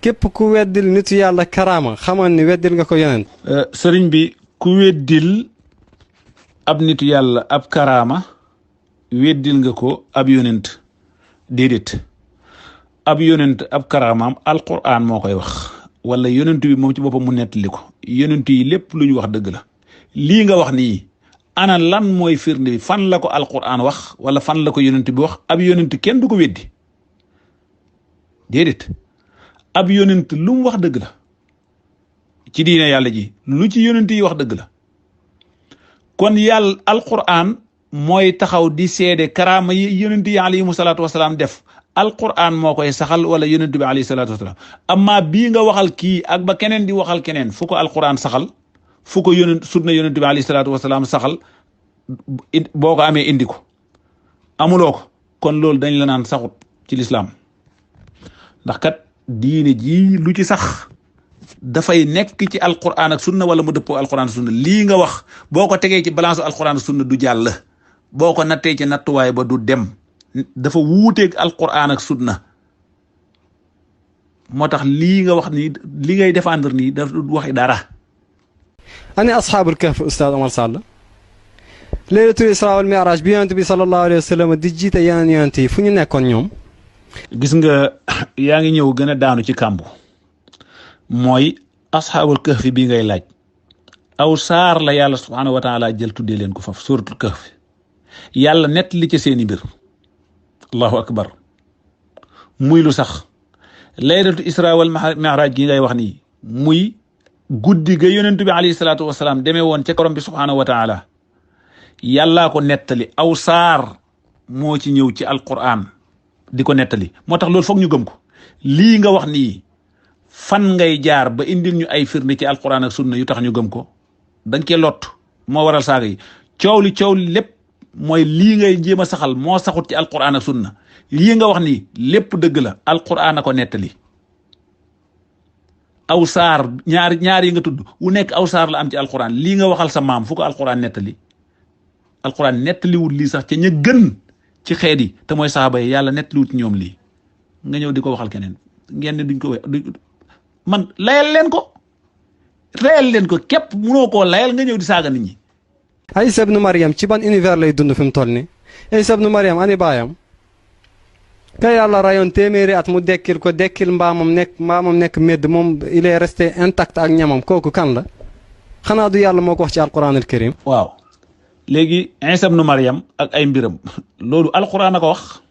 képp ku weddil nitu yàlla karaama xamal ni weddil nga ko yeneen. sëriñ bi ku weddil ab nitu yàlla ab karaama weddil nga ko ab yonent déedéet ab yonent ab karaamaam alquran moo koy wax wala yonent bi moom ci boppam mu nettali ko yonent yi lépp lu ñu wax dëgg la lii nga wax nii ana lan mooy firnde bi fan la ko alquran wax wala fan la ko yonent bi wax ab yonent kenn du ko weddi déedéet ab yonent lu mu wax dëgg la ci diine yàlla ji lu ci yonent yi wax dëgg la kon yàlla alquran mooy taxaw di seede karaama yi yonent yi alayhimu salaatu wasalaam def alquran moo koy saxal wala yonent bi alayhi salaatu wasalaam amma bii nga waxal kii ak ba keneen di waxal keneen fu ko alquran saxal fu ko yonent sunna yonent bi alayhi salaatu wasalaam saxal boo ko amee indi ko amuloo ko kon loolu dañ la naan saxut ci lislaam ndax kat diine ji lu ci sax dafay nekk ci alquran ak sunna wala mu dëppoo alquran ak sunna lii nga wax boo ko tegee ci balance alquran ak sunna du jàll boo ko nattee ci nattuwaay ba du dem dafa wuuteeg alquran ak sunna moo tax lii nga wax nii li ngay défendre nii daf du waxi dara. ani asxaabul kahf Oustaz Omar Sall laylatul isra wal mi'raj bi yonent bi sallallahu alayhi wa sallam di jiite yeneen yonent yi fu ñu nekkoon ñoom. gis nga yaa ngi ñëw gën a daanu ci kàmbu mooy asxaabul kahf bii ngay laaj aw saar la yàlla subhaanahu wa taala jël tuddee leen ko faf suratul kahf yàlla nett li ci seeni mbir allahu akbar muy lu sax laylatul isra wal mi'raj gi ngay wax nii muy guddi ga yonent bi alayhi salaatu wasalaam demee woon ca borom bi subhaanahu wa taala yàllaa ko nettali aw saar moo ci ñëw ci alquran di ko nettali moo tax loolu foog ñu gëm ko lii nga wax nii fan ngay jaar ba indil ñu ay firnde ci alquran ak sunna yu tax ñu gëm ko dañ cee lot moo waral saaga yi coow li lépp mooy lii ngay jéem a saxal moo saxut ci alquran ak sunna lii nga wax nii lépp dëgg la alquran a ko nettali aw saar ñaar yi nga tudd wu nekk aw saar la am ci alquran lii nga waxal sa maam fu ko alquran nettali alquran nettaliwul lii sax ca ña gën ci xeet yi te mooy saxaaba yi yàlla nettaliwut ñoom lii nga ñëw di ko waxal keneen ngeen ne duñ ko man layal leen ko képp munoo koo layal nga ñëw di saaga nit ñi. Isa ibnu Maryam ci ban univers lay dund fi mu toll nii Isa ibnu Maryam ani baayam ka yàlla rayoon téeméeri at mu dekkil mbaamam nekk medd moom il est resté intact ak ñamam kooku kan la xanaa du yàlla moo ko wax ci alquran al karim. waaw léegi Isa ibnu Maryam ak ay mbiram loolu alquran a ko wax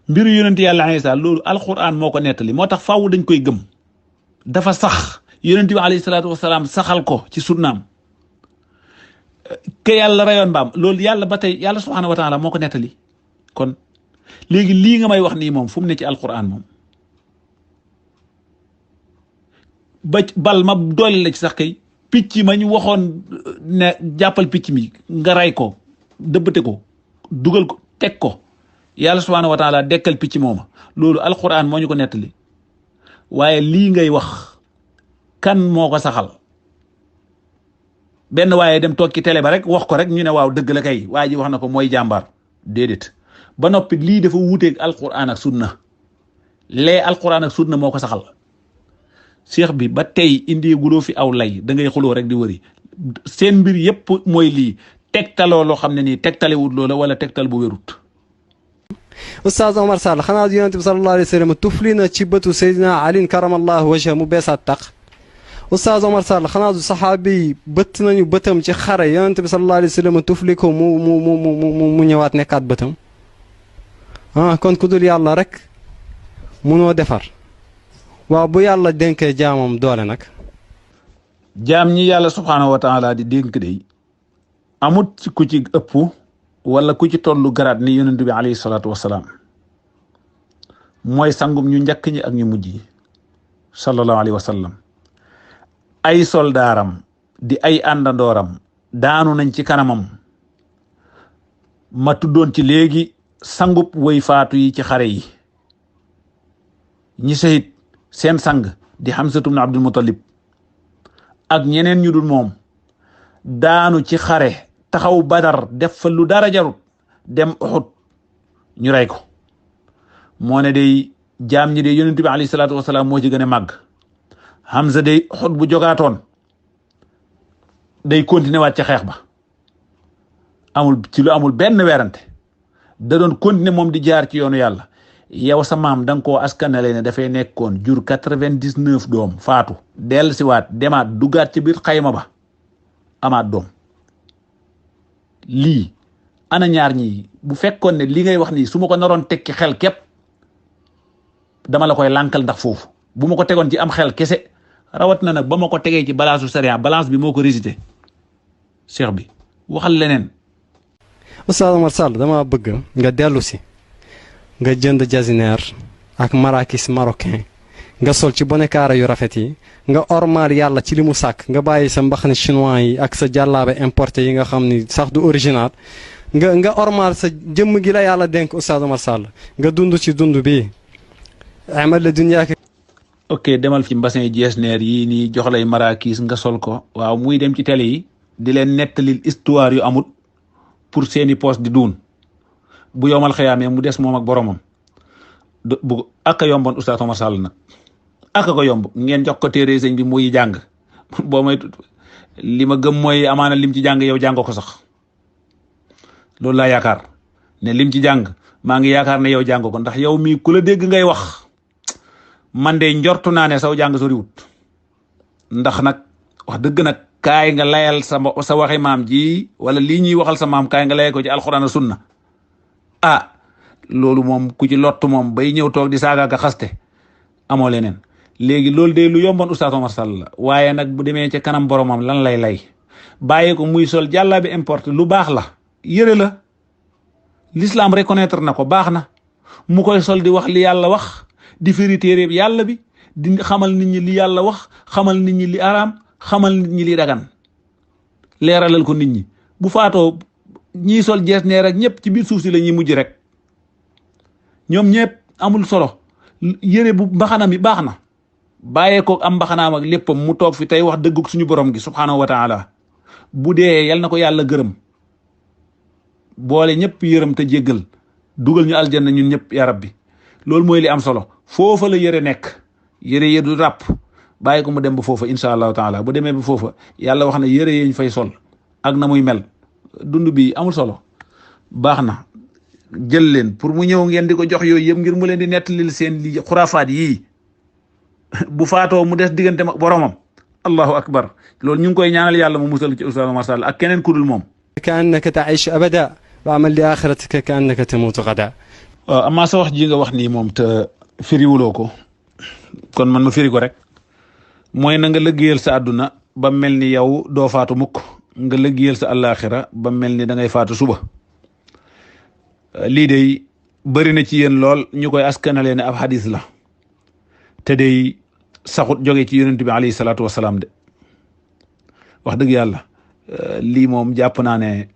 mbiru yonent yàlla Isa loolu alquran moo ko nettali moo tax faaw dañ koy gëm dafa sax yonent bi alayhi salaatu wasalaam saxal ko ci sunnaam ke yàlla rayoon mbaam loolu yàlla ba tey yàlla subhaanahu wa taala moo ko nettali kon léegi lii nga may wax nii moom fu mu ne ci alquran moom ba bal ma dolli la ci sax kay picc ma ñu waxoon ne jàppal picc mi nga ray ko dëbbate ko dugal ko teg ko yàlla subhaanahu wa taala dekkal picc mooma loolu alquran moo ñu ko nettali waaye lii ngay wax kan moo ko saxal benn waaye dem toog ci télé ba rek wax ko rek ñu ne waaw dëgg la kay waa ji wax na ko mooy jàmbaar déedéet ba noppi lii dafa wuuteeg alquran ak sunna lee alquran ak sunna moo ko saxal cheikh bi ba tey indi guloo fi aw lay da ngay xuloo rek di wëri seen mbir yépp mooy lii tegtaloo loo xam ne nii tegtalewut loola wala tegtal bu wérut. Oustaz Omar Sall xanaa yonent bi sallallahu alayhi wa sallam tufli na ci bëtu Seydina Ali karamallahu wajha mu beesaat taq Oustaz Omar Sall xanaa du saxaabi yi bëtt nañu bëtam ci xare yonent bi sallallahu alayhi wa sallam tufli ko mu ñëwaat nekkaat bëtam kon ku dul yàlla rek munoo defar waaw bu yàlla dénkee jaamam doole nag. jaam ñi yàlla subhaanahu wa taala di dénk de amut ku ci ëpp wala ku ci tollu garaat ni yonent bi alayhi salaatu wasalaam mooy sangum ñu njëkk ñi ak ñu mujj yi sallallahu alayhi wa sallam ay soldaaram di ay àndandooram daanu nañ ci kanamam ma tuddoon ci léegi sangub way faatu yi ci xare yi ñi sahit seen sang di Hamsatu ibn Abdul Muttalib ak ñeneen ñu dul moom daanu ci xare taxaw Badar def fa lu dara jarut dem Uhud ñu rey ko moo ne day jaam ñi de yonent bi alayhi salaatu wasalaam moo ci gën a màgg Hamza day Uhud bu jogaatoon day continuer waat ca xeex ba amul ci lu amul benn werante da doon continuer moom di jaar ci yoonu yàlla yow sa maam da nga koo askanale ne dafay nekkoon jur 99 doom faatu dell si waat demaat duggaat ci biir xayma ba amaat doom lii ana ñaar ñi bu fekkoon ne li ngay wax nii su ma ko naroon tekki xel képp dama la koy lànkal ndax foofu bu ma ko tegoon ci am xel kese rawat na nag ba ma ko tegee ci balaasu sariya balance bi moo ko résité cheikh bi waxal leneen. Oustaz Omar Sall dama bëgg nga dellu si nga jënd jasineer ak marakis marocain nga sol ci bonekaara yu rafet yi nga ormaal yàlla ci li mu sàkk nga bàyyi sa mbaxane chinois yi ak sa jàllaabe importé yi nga xam ni sax du original nga ormaal sa jëmm gi la yàlla dénk Oustaz Oumar Sall nga dund ci dund bi amal la dunyaaka. ok demal ci mbassin jeesneer yii nii jox lay maraakis nga sol ko waaw muy dem ci télé yi di leen nettalil histoire yu amut pour seeni poste di duun bu yomal xëyaamee mu des moom ak boromam bu ak a yomboon Oustaz Oumar Sall nag ak ko yomb ngeen jox ko téere sëñ bi muy jàng boo may li ma gëm mooy amaana lim ci jàng yow jàng ko sax loolu laa yaakaar ne lim ci jàng maa ngi yaakaar ne yow jàng ko ndax yow mii ku la dégg ngay wax man de njortu naa ne saw jàng soriwut ndax nag wax dëgg nag kaay nga layal sa waxi maam ji wala lii ñuy waxal sa maam kaay nga layal ko ci alxuraan sunna ah loolu moom ku ci lott moom bay ñëw toog di saaga ka xaste amoo leneen léegi loolu de lu yomboon Oustaz Oumar Sall la waaye nag bu demee ca kanam boromam lan lay bàyyi ko muy sol jàllaa bi importe lu baax la yëre la l'islam reconnaître na ko baax na mu koy sol di wax li yàlla wax di firi téere yàlla bi di xamal nit ñi li yàlla wax xamal nit ñi li araam xamal nit ñi li dagan leeralal ko nit ñi bu faatoo ñii sol jees neer ak ñëpp ci biir suuf si la ñuy mujj rek ñoom ñëpp amul solo yëre bu mbaxana mi baax na bàyyee ko am mbaxanaam ak léppam mu toog fi tey wax dëggug suñu borom gi subhanahu wa taala bu dee yal na ko yàlla gërëm boole ñëpp yërëm te jéggal dugal ñu aljanna ñun ñëpp ya rabbi loolu mooy li am solo foofa la yëre nekk yëre yi du ràpp bàyyi ko mu dem ba foofa insha allahu taala bu demee ba foofa yàlla wax na yëre yeñ fay sol ak na muy mel dund bi amul solo baax na jël leen pour mu ñëw ngeen di ko jox yooyu yëpp ngir mu leen di nettalil seen li xuraafaat yii bu faatoo mu des diggante ak boromam allahu akbar loolu ñu ngi koy ñaanal yàlla mu musal ci Oustaz Oumar Sall ak keneen ku dul moom. kaannaka ta'ish abada wa amal li axiratika kaannaka tamuutu gada. waaw amaa sa wax ji nga wax nii moom te firiwuloo ko kon man ma firi ko rek mooy na nga lëggéeyal sa àdduna ba mel ni yow doo faatu mukk nga lëggéeyal sa àllaaxira ba mel ni da ngay faatu suba. lii de bëri na ci yéen lool ñu koy askanalee ne ab xadis la te day saxut jóge ci yonent bi alayhi salaatu wasalaam de wax dëgg yàlla lii moom jàpp naa ne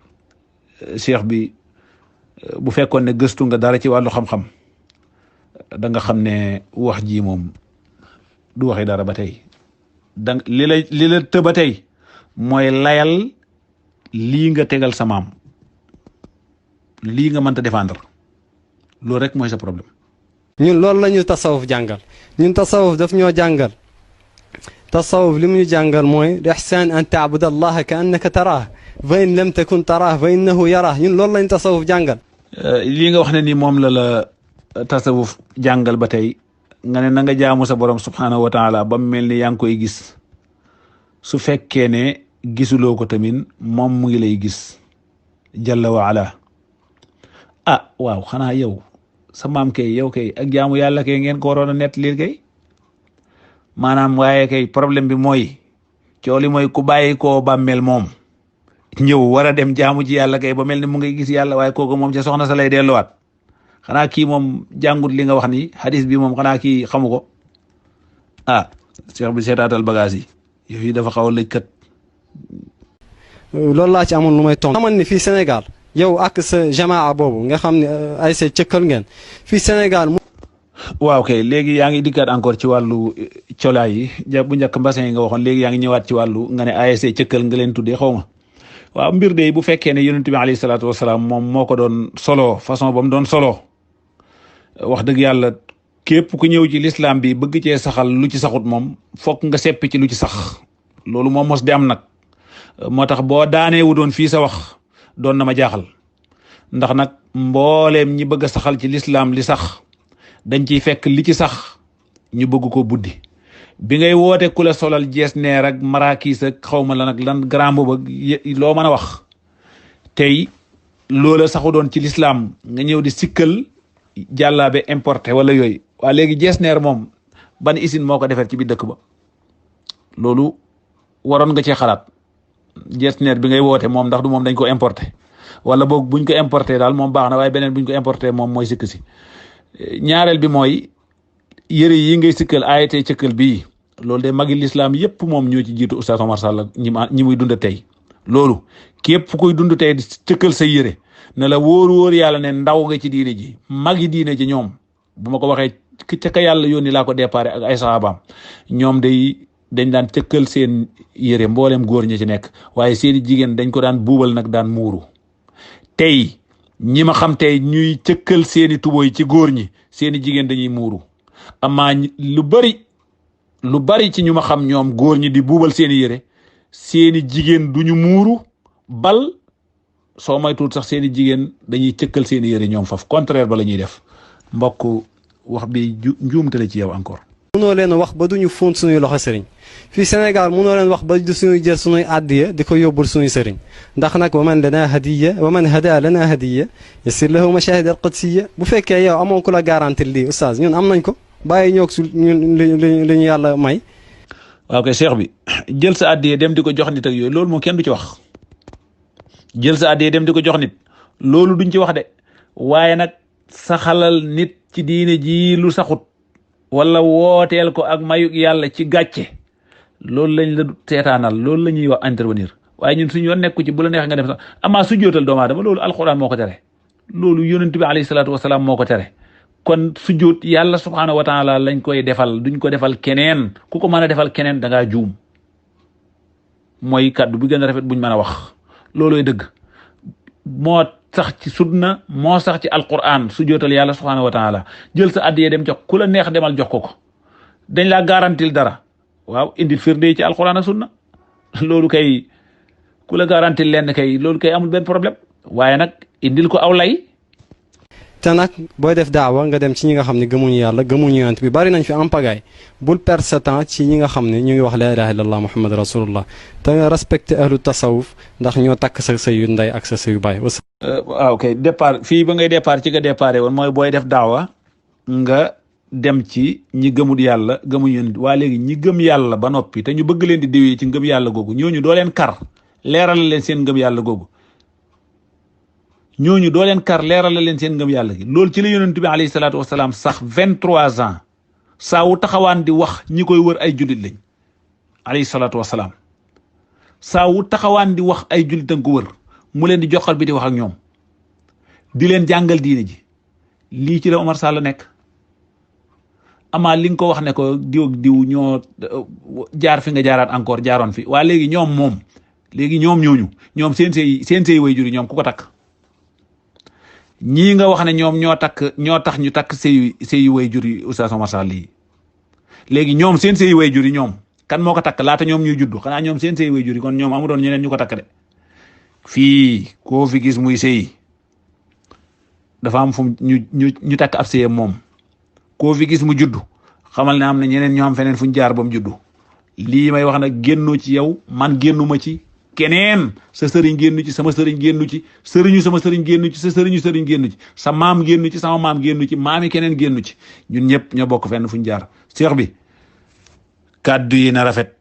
cheikh bi bu fekkoon ne gëstu nga dara ci wàllu xam-xam da nga xam ne wax ji moom du waxi dara ba tey donc li la të ba tey mooy layal lii nga tegal sa maam lii nga mënta défendre loolu rek mooy sa problème. ñun loolu la ñu tasawuf jàngal ñun tasawuf daf ñoo jàngal tasawuf li mu ñu jàngal mooy ihsaan an taabud allaha ka annaka taraah fa in lam takun taraah fa innahu yaraah ñun loolu la ñu tasawuf jàngal. lii nga wax ne ni moom la tasawuf jàngal ba tey nga ne na nga jaamu sa borom subhanahu wa taala ba mel ni yaa ngi koy gis su fekkee ne gisuloo ko tamit moom mu ngi lay gis jalla wa ala. ah waaw xanaa yow sa maam kay yow kay ak jaamu yàlla kay ngeen ko waroon a nett lii kay maanaam waaye kay problème bi mooy cooli mooy ku bàyyi koo bàmmeel moom ñëw war a dem jaamu ci yàlla kay ba mel ni mu ngi gis yàlla waaye kooku moom ca soxna sa lay delluwaat xanaa kii moom jàngut li nga wax ni hadis bi moom xanaa kii xamu ko ah cheikh bi seetaatal bagage yi yow yi dafa xaw a lëj kat. loolu laa ci amoon lu may tontu. xamal ni fii Sénégal yow ak sa jamaa boobu nga xam ne ay say cëkkal ngeen fii Sénégal. waaw kay léegi yaa ngi dikkaat encore ci wàllu colaay yi bu njëkk mbassin yi nga waxoon léegi yaa ngi ñëwaat ci wàllu nga ne ASC cëkkal nga leen tuddee xaw ma waaw mbir de bu fekkee ne yonent bi alayhi salaatu wasalaam moom moo ko doon solo façon ba mu doon solo wax dëgg yàlla képp ku ñëw ci l'islam bi bëgg cee saxal lu ci saxut moom fokk nga seppi ci lu ci sax loolu moom mos di am nag moo tax boo daanee wu doon fii sa wax doon na ma jaaxal ndax nag mbooleem ñi bëgg a saxal ci l'islam li sax dañ ciy fekk li ci sax ñu bëgg ko buddi bi ngay woote ku la solal jees neer ak marakis ak xawma lan ak lan grand boobu loo mën a wax tey loola saxu doon ci l'islam nga ñëw di sikkal jàllaabe importé wala yooyu waa léegi jees neer moom ban usine moo ko defar ci biir dëkk ba loolu waroon nga cee xalaat jees neer bi ngay woote moom ndax du moom dañ ko importé wala boog buñ ko importé daal moom baax na waaye beneen buñ ko importé moom mooy sikk si ñaareel bi mooy yëre yi ngay sikkal ayatee cëkkal bii loolu de magi lislaam yépp moom ñoo ci jiitu Oustaz Omar Sall ñi muy dund tey loolu képp kuy dund tey di cëkkal sa yëre ne la wóor yàlla ne ndaw nga ci diine ji magi diine ji ñoom bu ma ko waxee ca ka yàlla yónni laa ko déparé ak ay sahabaam ñoom dañ daan cëkkal seen yëre mboolem góor ñi ci nekk waaye seeni jigéen dañ ko daan buubal nag daan muuru tey ñi ma xam tey ñuy cëkkal seeni tubóoy ci góor ñi seeni jigéen dañuy muuru amaa lu bari ci ñu ma xam ñoom góor ñi di buubal seeni yëre seeni jigéen duñu muuru bal soo moytuwul sax seeni jigéen dañuy cëkkal seeni yëre ñoom faf contraire ba la ñuy def mbokk wax bi njuumte la ci yow encore. munoo leen wax ba duñu fóon suñuy loxo sëriñ fii Sénégal munoo leen wax ba du suñuy jël suñuy àddiya di ko yóbbul suñuy sëriñ ndax nag wa man hada lana hadiya yasir lahu mashahid al qudsiya bu fekkee yow amoon ku la garanti lii oustaz ñun am nañ ko bàyyi ñoog su ñun li ñu yàlla may. waaw kay cheikh bi jël sa àddiya dem di ko jox nit ak yooyu loolu moom kenn du ci wax jël sa àddiya dem di ko jox nit loolu duñ ci wax de waaye nag saxalal nit ci diine ji lu saxut wala wooteel ko ak mayug yàlla ci gàcce loolu lañ la seetaanal loolu la ñuy wax intervenir waaye ñun suñu yoon nekku ci bu la neex nga def sax amaa su jootal doomu aadama loolu alxuraan moo ko tere loolu yonent bi alayhi salaatu wasalaam moo ko tere kon sujjóot yàlla subhaanahu wa taala lañ koy defal duñ ko defal keneen ku ko mën a defal keneen da ngaa juum mooy kàddu bi gën a rafet buñ mën a wax loolooy dëgg moo sax ci sunna moo sax ci alquran sujjóotal yàlla subhaanahu wa taala jël sa addiya dem jox ku la neex demal jox ko dañ laa garantil dara waaw indil firnde yi ci alquran ak sunna loolu kay ku la garantil lenn kay loolu kay amul benn problème waaye nag indil ko aw lay. te nag booy def daawa nga dem ci ñi nga xam ne gëmuñu yàlla gëmuñu yonent bi bari nañ fi en pagaille bul perdre sa temps ci ñi nga xam ne ñu ngi wax la ilaha illallah muhammad rasulullah te nga respecté ahlu tasawuf ndax ñoo takk sa sëyu ndey ak sa sëyu baay. waaw kay départ fii ba ngay départ ci nga déparé woon mooy booy def daawa nga dem ci ñi gëmul yàlla gëmuñu yonent waa léegi ñi gëm yàlla ba noppi te ñu bëgg leen di déwee ci ngëm yàlla googu ñooñu doo leen kar leeral leen seen ngëm yàlla googu ñooñu doo leen kar leeral leen seen ngëm yàlla gi loolu ci la yonent bi alayhi salaatu wasalaam sax 23 ans saa wu taxawaan di wax ñi koy wër ay jullit lañ alayhi salaatu wasalaam saa wu taxawaan di wax ay jullit ko wër mu leen di joxal bi di wax ak ñoom di leen jàngal diine ji lii ci la Omar Sall nekk amaa li nga ko wax ne ko diw ak diw ñoo jaar fi nga jaaraat encore jaaroon fi waa léegi ñoom ñoom seen sëy way juri ñoom ku ko takk ñii nga wax ne ñoom ñoo tax ñu takk sëyu way juri Oustaz Omar Sall yi léegi ñoom seen sëyu way juri ñoom kan moo ko takk laata ñoom ñuy juddu xanaa ñoom seen sëyu way juri kon ñoom amu doon ñeneen ñu ko takk de fii koo fi gis muy sëy dafa am fu ñu takk ab sëyam moom koo fi gis mu juddu xamal ne am na ñeneen ñoo xam feneen fu ñu jaar ba mu juddu lii may wax nag génnoo ci yow man génnuma ci keneen sa sëriñ génnu ci sama sëriñ génnu ci sëriñu sama sëriñ génnu ci sa sëriñu sëriñ génnu ci sa maam génnu ci sama maam génnu ci maami keneen génnu ci ñun ñëpp ñoo bokk fenn fu ñu jaar seex bi kàddu yi na rafet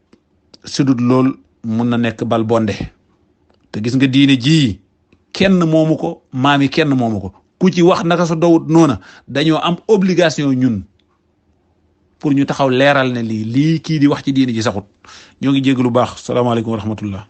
sudut lool mun na nekk bal bonde te gis nga diine ji kenn moomu ko maami kenn moomu ko ku ci wax naka sa dowut noona dañoo am obligation ñun pour ñu taxaw leeral ne lii kii di wax ci diine ji saxut ñoo ngi jégg lu baax salaamaaleykum wa rahmatullah